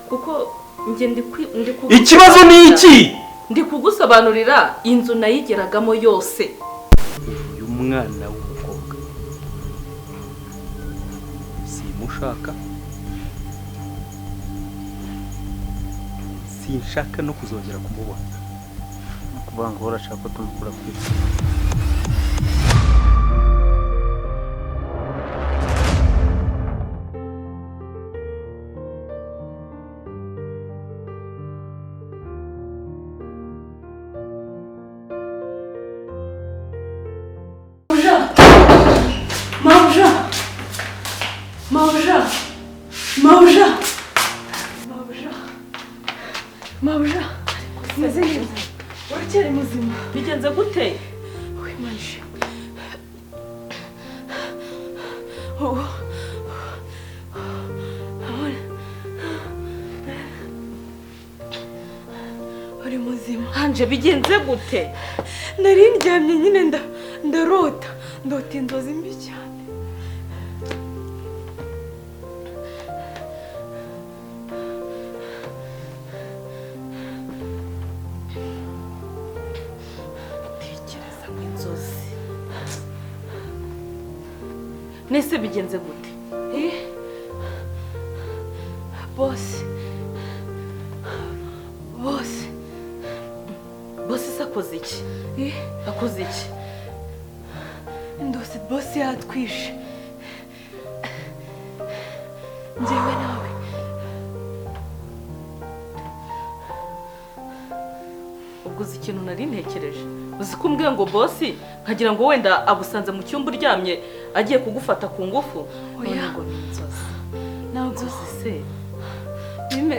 Kuko njye ndi Ikibazo ni iki? Ndi kugusobanurira inzu nayigeragamo yose. Uyu mwana w'umukobwa simushaka, sinshaka no kuzongera kumubona. Ni ukuvuga ngo urashaka ko tumukura ku isi. Mabuja, mabuja, mabuja, mabuja, mabuja, meze neza, uracyari muzima? Bigenze gute? We Imana ishimwe. Oh, uri muzima? Anje, bigenze gute? Nari ndyamye nyine, ndarota, ndota inzozi mbi cyane. Tekereza ngo inzozi nese, bigenze gute? Eh? Bosi, bosi. Bosi se akoze iki? Eh? Akoze iki? Ndose bosi yatwishe, njyewe nawe. Ubwo uzi ikintu nari ntekereje? Uzi ko umbwiye ngo bosi, nkagira ngo wenda agusanze mu cyumba uryamye, agiye kugufata ku ngufu. Oya. None ngo ni inzozi? Ntabwo. Inzozi se?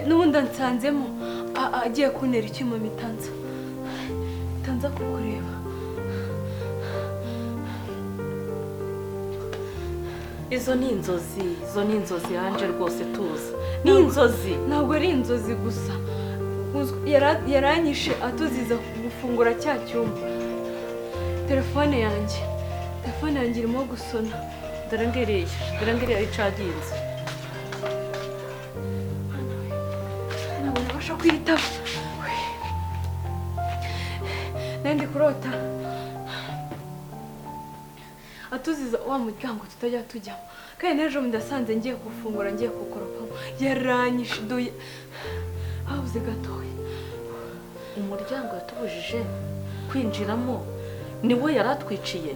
N'ubundi ansanzemo agiye kuntera icyuma, mitanza mitanza kukureba. Izo ni inzozi, izo ni inzozi yanje rwose, tuzi ni inzozi. Ntabwo ari inzozi gusa. Yaranyishe atuziza gufungura cya cyumba. Telefone yanjye, telefone yanjye irimo gusona. Dore ngiriya, dore ngiriya icaginze. Ntabwo nabasha kuyitaba. Nari ndi kurota atuziza wa muryango tutajya tujyamo, kandi n'ejo bundi yasanze ngiye gufungura, ngiye kukoropamo, yaranyishiduye habuze gatoya. Umuryango yatubujije kwinjiramo niwo yari atwiciye,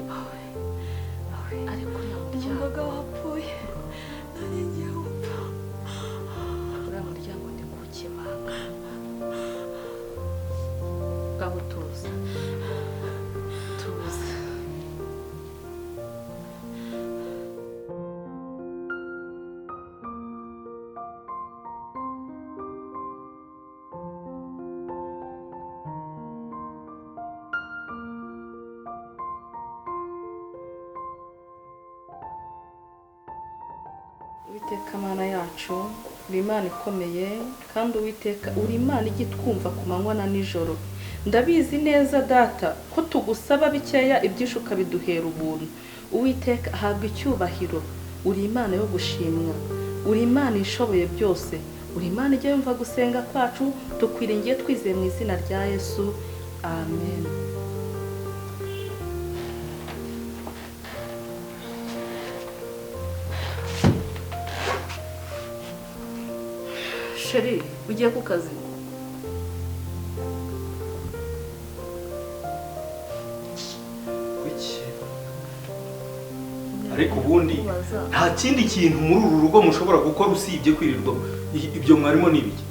ariko uriya muryango Numvaga wapfuye, nanjye ngiye gupfa. Uriya muryango ndi kuwukemanga. Ngaho tuza, tuza. Uwiteka Mana yacu, uri Imana ikomeye, kandi Uwiteka, uri Imana ijya itwumva ku manywa na nijoro. Ndabizi neza Data ko tugusaba bikeya, ibyinshi ukabiduhera ubuntu. Uwiteka, ahabwa icyubahiro. Uri Imana yo gushimwa, uri Imana ishoboye byose, uri Imana ijya yumva gusenga kwacu. Tukwiringiye twizeye mu izina rya Yesu, amen. Chéri, ugiye ku kazi? Kuki? Ariko ubundi nta kindi kintu muri uru rugo mushobora gukora usibye kwirirwa ibyo mwarimo ni ibiki?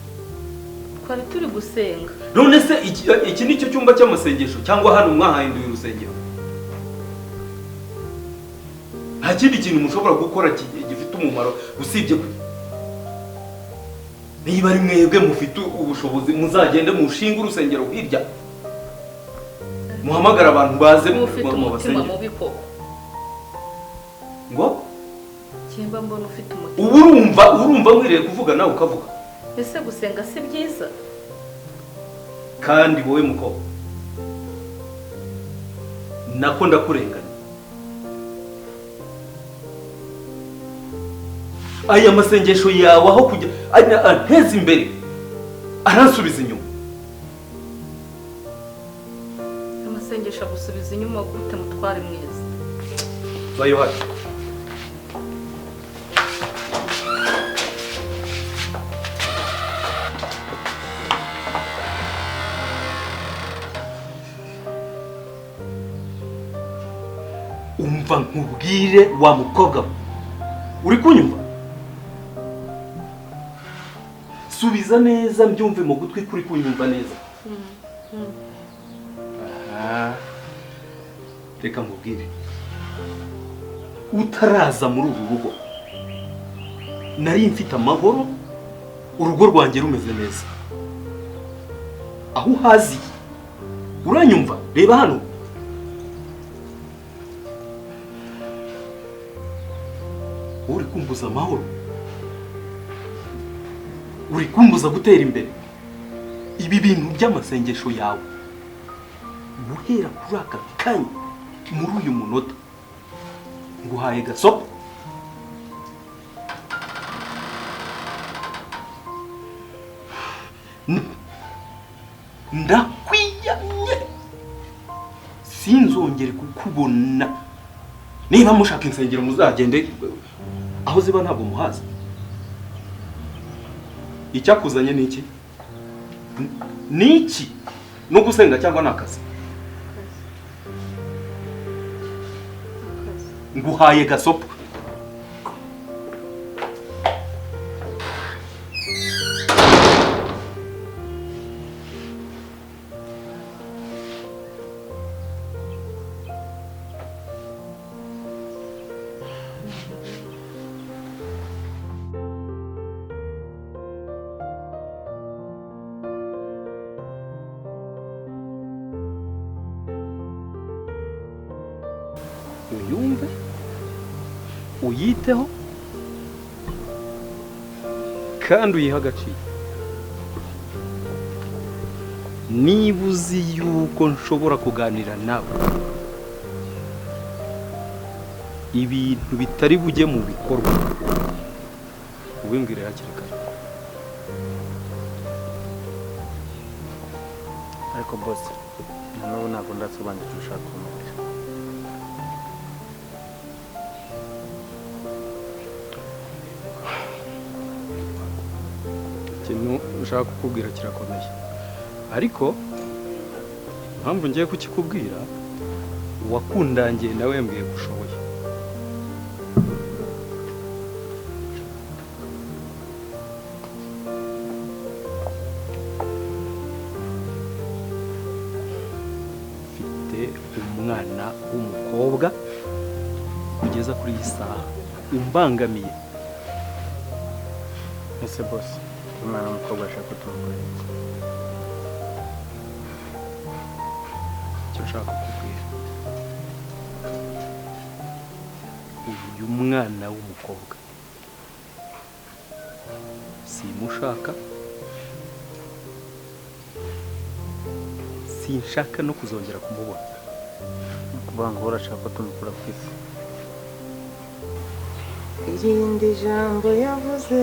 Twari turi gusenga. None se iki ni cyo cyumba cy'amasengesho, cyangwa hano mwahahinduye urusengero? Nta kindi kintu mushobora gukora gifite umumaro usibye niba ari mwebwe mufite ubushobozi, muzagende mushinge urusengero hirya, muhamagare abantu baze Ufite mu umutima basengere. mubi koko. Ngo? Kimba mbona ufite umutima. Ubu urumva nkwiriye kuvuga, nawe ukavuga. Ese gusenga si byiza? Kandi wowe mukobwa, nako ndakurenganya. Aya masengesho yawe aho kujya anteze imbere, aransubiza inyuma. Amasengesho agusubiza inyuma gute mutware mwiza? Vayo hano. Umva nkubwire wa mukobwa we. Uri kunyumva? Subiza neza mbyumve mu gutwi kuri kunyumva neza. Aha. Reka nkubwire. Utaraza muri uru rugo nari mfite amahoro, urugo rwanjye rumeze neza. Aho uhaziye uranyumva? Reba hano. Uri kumbuza amahoro, uri kumbuza gutera imbere. Ibi bintu by'amasengesho yawe guhera kuri aka kanya muri uyu munota nguhaye gasopo. Ndakwiyamye, sinzongere kukubona. Niba mushaka insengero muzagende aho ziba, ntabwo muhazi. Icyakuzanye ni iki? Ni iki? No gusenga cyangwa nakazi? Nguhaye gasopo. Uyumve, uyiteho kandi uyihe agaciro. Niba uzi yuko nshobora kuganira nawe ibintu bitari bujye mu bikorwa, ubimbwire hakiri kare. Ariko boss, nawe ntabwo ndasobanukirwa ushaka kumubwira. Ikintu ushaka kukubwira kirakomeye, ariko impamvu ngiye kukikubwira, uwakundangiye nawe yambwiye ko ushoboye. Mfite umwana w'umukobwa kugeza kuri iyi saha umbangamiye. Ese boss, umwana w'umukobwa ashaka tumukorera iki? Icyo nshaka kukubwira, uyu mwana w'umukobwa simushaka, sinshaka no kuzongera kumubona. Kuvuga ngo urashaka ko tumukura ku isi. Irindi jambo yavuze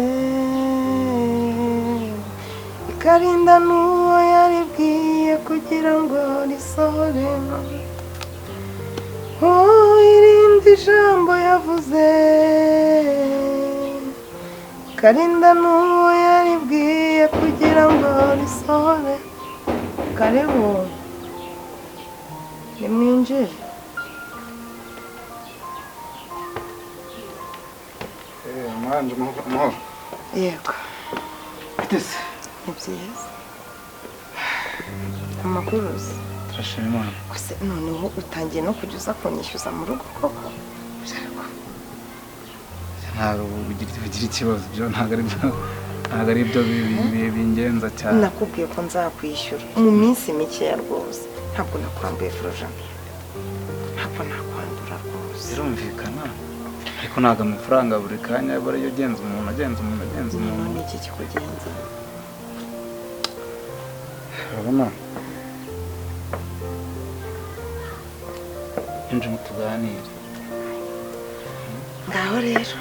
ikarinda n'uwo yaribwiye kugira ngo risohore. Oh, irindi jambo yavuze ikarinda n'uwo yaribwiye kugira ngo risohore. Karibu, nimwinjire. Amahoro. Yego. Biteze. Ni byiza. Amakuru se? Turashima Imana. Gusa noneho utangiye no kujya uza kunyishyuza mu rugo koko? Ntabwo ugira ikibazo, ibyo ntabwo ari byo bingenza cyane. Nakubwiye ko nzakwishyura mu minsi mikeya rwose. Ntabwo nakwambuye Froja. Ntabwo nakwambura rwose. Birumvikana. Ariko ntabwo amafaranga buri kanya aba ariyo agenza umuntu, agenza umuntu, agenza umuntu. Ni iki kikugenza? Urabona? Injira tuganire. Ngaho rero.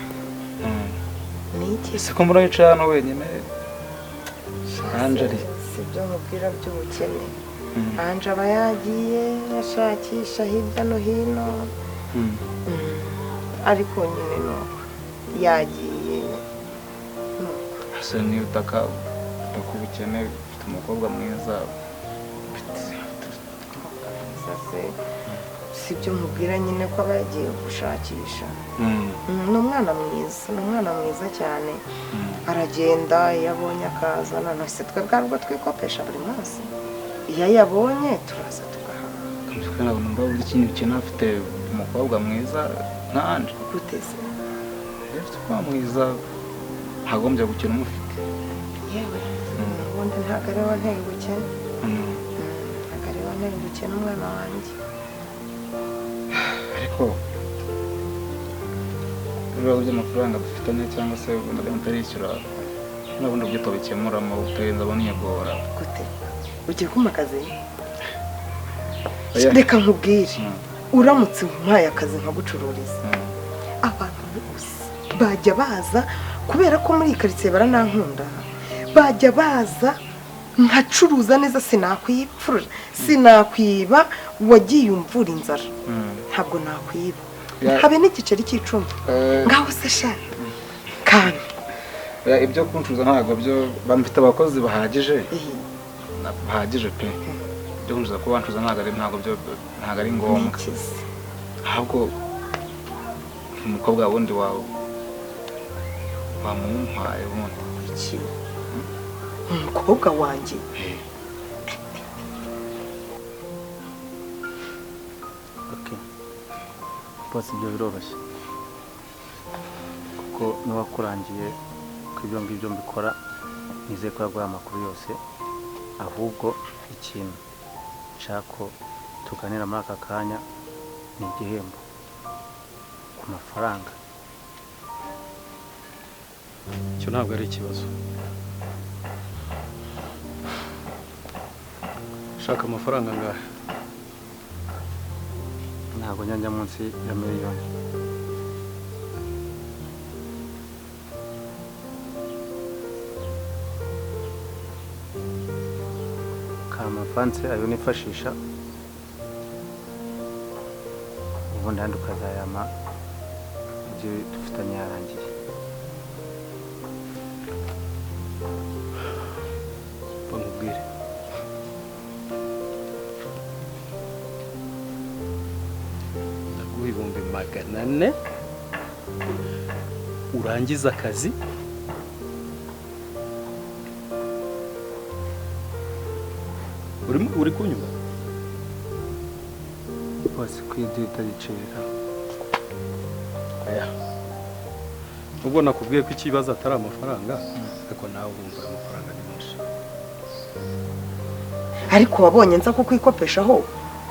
Ni iki? Ese ko mbona wicaye hano wenyine? Anje ari? Si ibyo nkubwira by'ubukene. Anje aba yagiye ashakisha hirya no hino. Ariko nyine nuko yagiye. Ese niba utaka ubukene, ufite umukobwa mwiza. Si ibyo nkubwira nyine ko aba yagiye gushakisha. Ni umwana mwiza, ni umwana mwiza cyane. Aragenda iyo abonye akazana, none twe bwarwo twikopesha buri munsi. Iyo yabonye turaza tugahaha. Ntabwo numva buri kintu ukina afite umukobwa mwiza nka Anje. Gute se? Afite umukobwa mwiza ntagombye gukina umufite. Yewe, ubundi ntabwo ari we wanteye ubukene. Ntabwo ari we wanteye ubukene umwana wanjye. Ariko ibibazo by'amafaranga dufitanye cyangwa se mutarishyura n'ubundi buryo tubikemuramo utarenze aboniyegora. Gute? Ugiye kumpa akazi? Reka nkubwire, uramutse umpaye akazi nkagucururiza, abantu bose bajya baza kubera ko muri iyi karitsiye baranankunda, bajya baza nkacuruza neza, sinakwipfura, sinakwiba, wagiye umvura inzara, ntabwo nakwiba, habe n'igiceri cy'icumi. Ngaho se sha kandi ibyo kuncuruza ntabwo byo bamfite abakozi bahagije, bahagije pe. Ibyo kuncuruza kuba bancuruza ntabwo byo ntabwo ari ngombwa. Ahubwo umukobwa wundi wawe wamumpaye ubundi. Iki? Umukobwa wanjye? Okay. Bose ibyo biroroshye kuko n'uwakurangiye ko ibyo ngibyo mbikora nizeye ko yaguhaye amakuru yose. Ahubwo ikintu nshaka ko tuganira muri aka kanya ni igihembo ku mafaranga. Icyo ntabwo ari ikibazo. Shaka amafaranga angahe? Ntabwo njya munsi ya miliyoni. Kamavanse ayo nifashisha ubundi andi ukazayama ibyo dufitanye yarangiye. Bamubwire ndaguha 400,000 urangiza akazi. Uri kunyumva? Bose kwidita gicira. Aya. Ubwo nakubwiye ko ikibazo atari amafaranga, ariko nawe urumva amafaranga ni menshi. Ariko wabonye nza kukwikopeshaho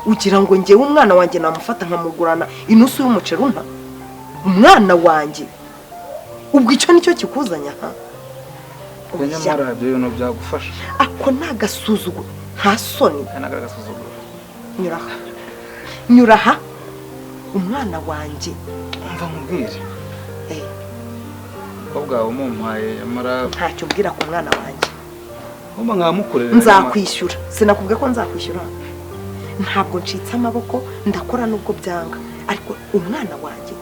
ugira ngo ngewe umwana wanjye namufata nkamugurana inusu y'umuceri umpa? Umwana wanjye ubwo icyo nicyo kikuzanya ha? Nyamara ibyo bintu byagufasha. Ako nagasuzuguro, nta soni. Nagasuzuguro. Nyura aha. Nyura aha. Umwana wanjye. Umva nkubwire. Umukobwa wawe umumpaye nyamara ntacyo mbwira ku mwana wanjye. Ngomba nkamukorera. Nzakwishyura. Sinakubwiye ko nzakwishyura. Ntabwo ncitse amaboko, ndakora nubwo byanga. Ariko umwana wanjye.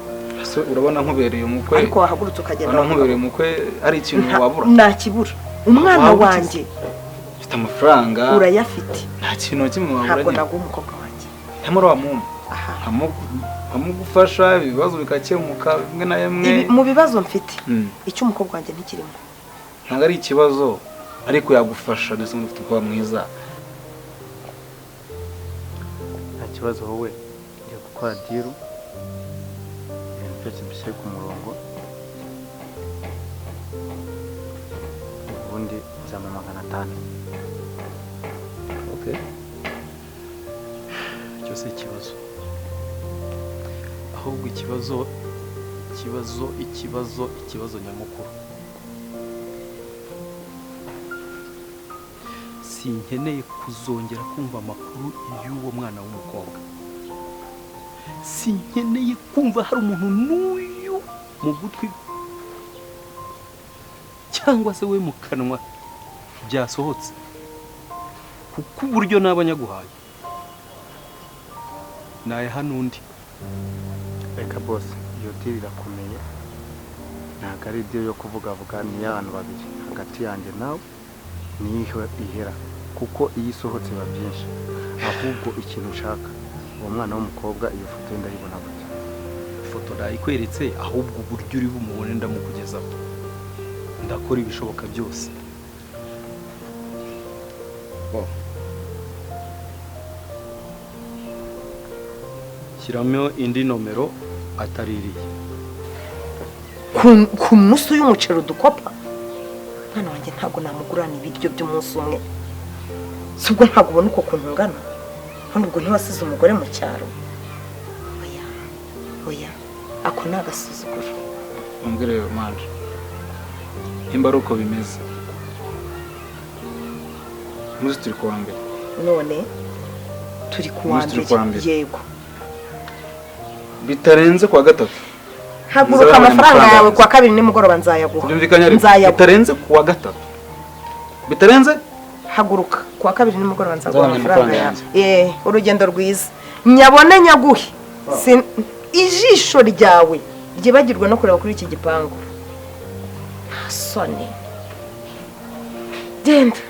Ese urabona nkubereye umukwe? Ariko wahagurutse ukagenda. Urabona nkubereye umukwe ari ikintu wabura? Nakibura. Umwana wanjye. Ufite amafaranga. Urayafite. Nta kintu kimwe wabura. Ntabwo naguha umukobwa wanjye. Nyamara wamumpa. Nkamugufasha ibibazo bikakemuka bimwe na bimwe. Mu bibazo mfite icyo umukobwa wanjye ntikirimo. Ntabwo ari ikibazo ariko yagufasha ndetse ufite umukobwa mwiza. Nta kibazo wowe ngiye gukora diru ibintu byose bishyire ku murongo, ubundi uzampa 500. Okay. Icyo si ikibazo. Ahubwo ikibazo ikibazo nyamukuru, sinkeneye kuzongera kumva amakuru y'uwo mwana w'umukobwa. Sinkeneye kumva hari umuntu n'uyu mu gutwi Cyangwa se we mu kanwa byasohotse, kuko uburyo naba nyaguhaye nayaha n'undi. Reka boss, iyo deal irakomeye, ntabwo ari deal yo kuvugavuga, ni iy'abantu babiri hagati yanjye nawe, niyo ihera kuko iyo isohotse biba byinshi. Ahubwo ikintu ushaka, uwo mwana w'umukobwa iyo foto ye ndayibona gute? Ifoto ndayikweretse, ahubwo uburyo uri bumubone ndamukugezaho, ndakora ibishoboka byose. Shyiramo indi nomero ataririye. Ku nusu y'umuceri udukopa, mwana wanjye ntabwo namugurana ibiryo by'umunsi umwe. Si ubwo ntabwo ubona uko kuntu ungana? Hano ubwo ntiwasize umugore mu cyaro? Oya, oya, ako ni agasuzuguro. Umbwire manje, nimba ari uko bimeze, umunsi turi kuwa mbere. None turi kuwa mbere, yego. Bitarenze kuwa gatatu. Haguruka, amafaranga yawe kuwa kabiri nimugoroba nzayaguha. Bitarenze kuwa gatatu. Bitarenze? Haguruka kuwa kabiri nimugoroba nzaguha amafaranga yawe. Urugendo rwiza. Nyabone nyaguhe. Ijisho ryawe ryibagirwe no kureba kuri iki gipangu. Nta soni. Genda.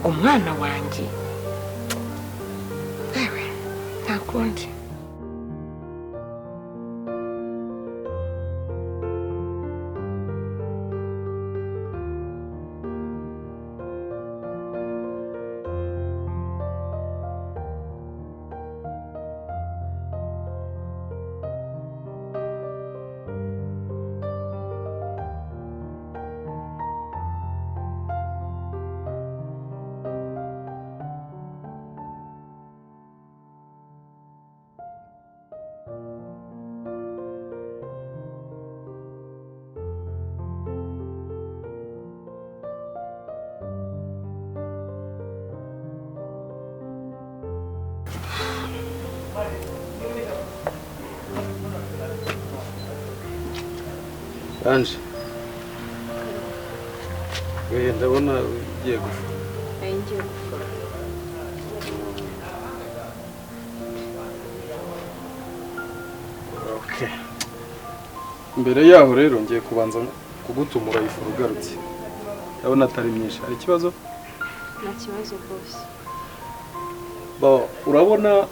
Umwana wanjye. Ewe, nta kundi. Anje, ndabona ugiye gufura. Ngiye gufura. Okay. Mbere yaho rero ngiye kubanza kugutumura ifuru ugarutse. Ndabona atari myinshi. Hari ikibazo? Nta kibazo rwose. Bo, urabona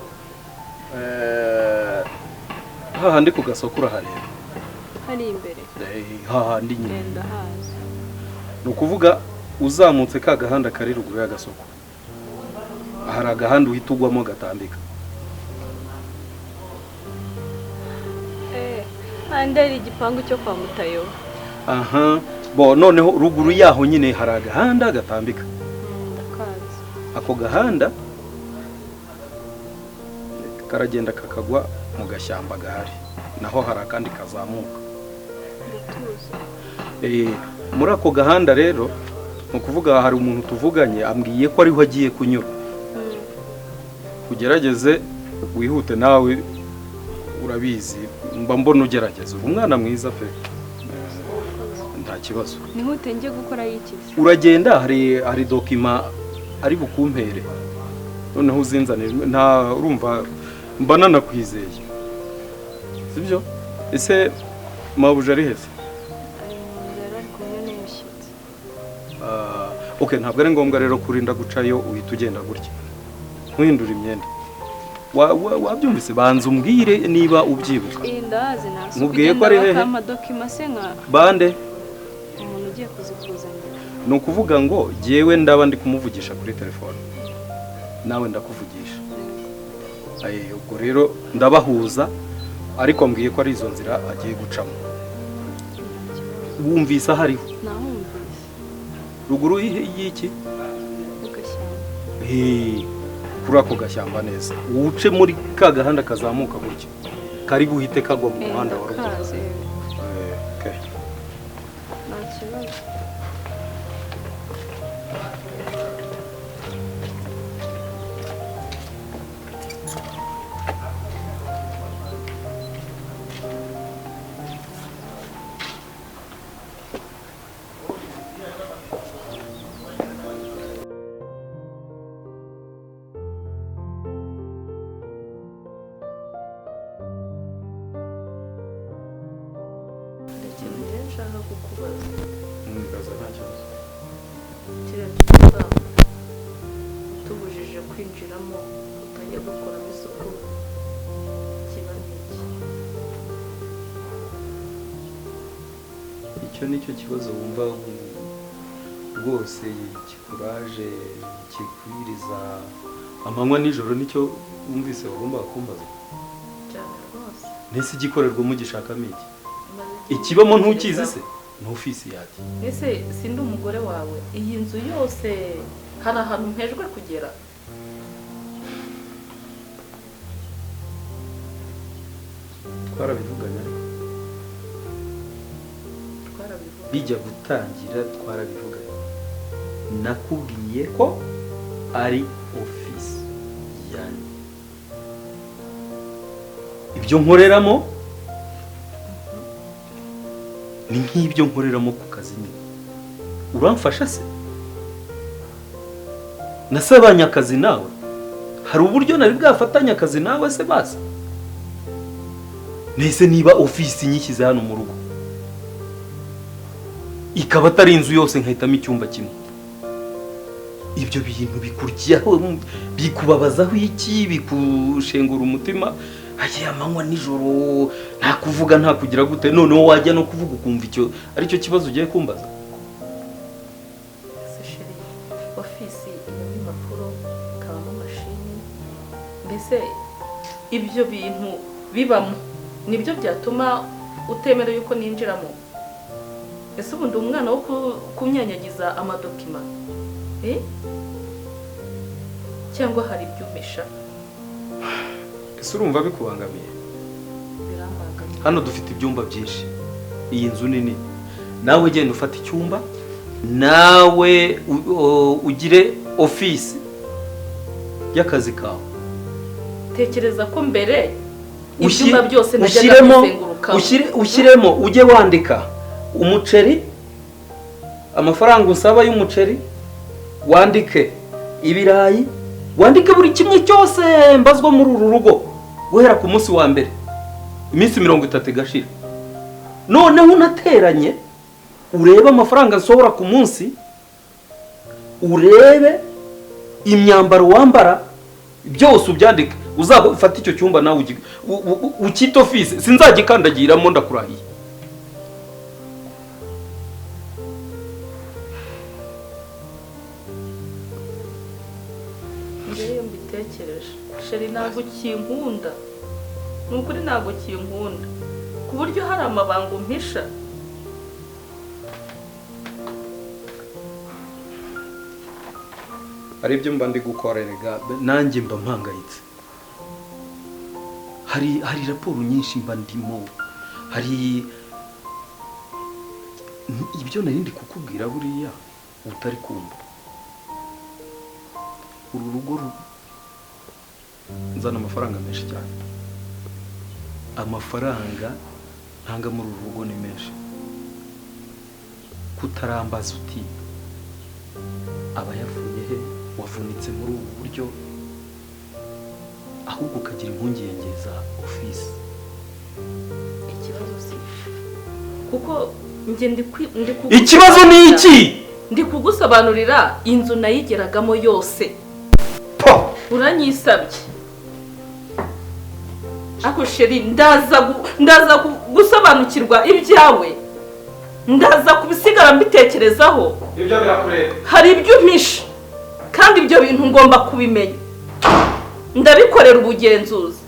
hahandi ku gasoko urahareba. Hari imbere. Hahandi nyine. Ndahazi. Ni ukuvuga uzamutse ka gahanda kari ruguru y'agasoko. Hari agahanda uhita ugwamo gatambika. Handi hari igipangu cyo kwa Mutayo. Aha, bo noneho ruguru yaho nyine hari agahanda gatambika. Ndakazi. Ako gahanda karagenda kakagwa mu gashyamba gahari. Naho hari akandi kazamuka. Muri ako gahanda rero ni ukuvuga hari umuntu tuvuganye ambwiye ko ariho agiye kunyura. Ugerageze wihute nawe, urabizi mba mbona ugerageza, uri umwana mwiza pe, nta kibazo. Nihute ngiye gukora iki? Uragenda hari dokima ari bukumpere, noneho uzinzanire. Nta urumva mba nanakwizeye, sibyo? Ese mabuja ari hese? Okay, ntabwo ari ngombwa rero kurinda gucayo uhita ugenda gutya. Nkuhindura imyenda. Wabyumvise? Banza umbwire niba ubyibuka. Ndazi nasi. Mubwiye ko ari hehe? Bande? Umuntu ugiye kuzikuzanira. Ni ukuvuga ngo jyewe ndaba ndi kumuvugisha kuri telefone. Nawe ndakuvugisha. Aye, ubwo rero ndabahuza, ariko mbwiye ko ari izo nzira agiye gucamo. Wumvise ahariho? Nahumvise. Ruguru y'iki? Kuri ako gashyamba neza. Uce muri ka gahanda kazamuka gutya. Kari buhite kagwa mu muhanda wa ruguru. Okay. Nta kibazo. Nkubaze? Mbaza, nta kibazo. Kiriya cyumba tubujije kwinjiramo, utajya gukoramo isuku, kiba ni iki? Icyo ni cyo kibazo wumva rwose kikuraje, kikwiriza amanywa nijoro? Nicyo wumvise wagombaga kumbaza? Cyane rwose. Mbese igikorerwamo gishakamo iki? Maze igihe Ikibamo ntukizi se? Ni ofisi yanjye. Ese sindi umugore wawe? Iyi nzu yose hari ahantu mpejwe kugera? Twarabivuganye ariko. Twarabivuga. Bijya gutangira twarabivuganye, nakubwiye ko ari ofisi yanjye, ibyo nkoreramo ni nk'ibyo nkoreramo ku kazi nyine. Uramfasha se? Nasabanye akazi nawe? Hari uburyo nari bwafatanye akazi nawe se? Basi nese niba ofisi nyishyize hano mu rugo, ikaba atari inzu yose, nkahitamo icyumba kimwe, ibyo bintu bikuryaho, bikubabazaho iki? Bikushengura umutima hagiye amanywa nijoro, nta kuvuga, nta kugira gute? Noneho wajya no kuvuga ukumva icyo aricyo kibazo ugiye kumbaza. Ese chéri, ofisi ibamo impapuro, ikabamo mashini, mbese ibyo bintu bibamo nibyo byatuma utemera yuko ninjiramo? Ese ubundi umwana wo kunyanyagiza amadokima, eh? Cyangwa hari ibyo umpisha? Ese urumva bikubangamiye? Birambangamiye. Hano dufite ibyumba byinshi, iyi nzu nini. Nawe genda ufate icyumba, nawe ugire ofisi y'akazi kawe. Tekereza ko mbere ibyumba byose najyaga Ushyiremo bizengurukamo. Ushyiremo, ujye wandika umuceri, amafaranga usaba y'umuceri, wandike ibirayi, wandike buri kimwe cyose mbazwa muri uru rugo guhera ku munsi wa mbere, iminsi 30 igashira. Noneho unateranye, urebe amafaranga nsohora ku munsi, urebe imyambaro wambara, byose ubyandike. Uzafate icyo cyumba nawe ukite ofisi, sinzagikandagiramo, ndakurahiye. Njyewe iyo mbitekereje, chéri, ntabwo ukinkunda. Ni ukuri ntabwo ukinkunda, ku buryo hari amabanga umpisha. Hari ibyo mba ndi gukora erega, nanjye mba mpangayitse. Hari raporo nyinshi mba ndimo, hari ibyo nari ndi kukubwira buriya utari kumva. Uru rugo nzana amafaranga menshi cyane, amafaranga ntanga muri uru rugo ni menshi. Kutarambaza uti aba yavuye he, wavunitse muri ubu buryo, ahubwo ukagira impungenge za ofisi. Ikibazo si icyo, kuko njye ndi Ikibazo ni iki? Ndi kugusobanurira inzu nayigeragamo yose. Po! Uranyisabye ako chéri, ndaza gusobanukirwa ibyawe, ndaza kubisigara mbitekerezaho. Ibyo birakureba. Hari ibyo umpisha, kandi ibyo bintu ngomba kubimenya, ndabikorera ubugenzuzi.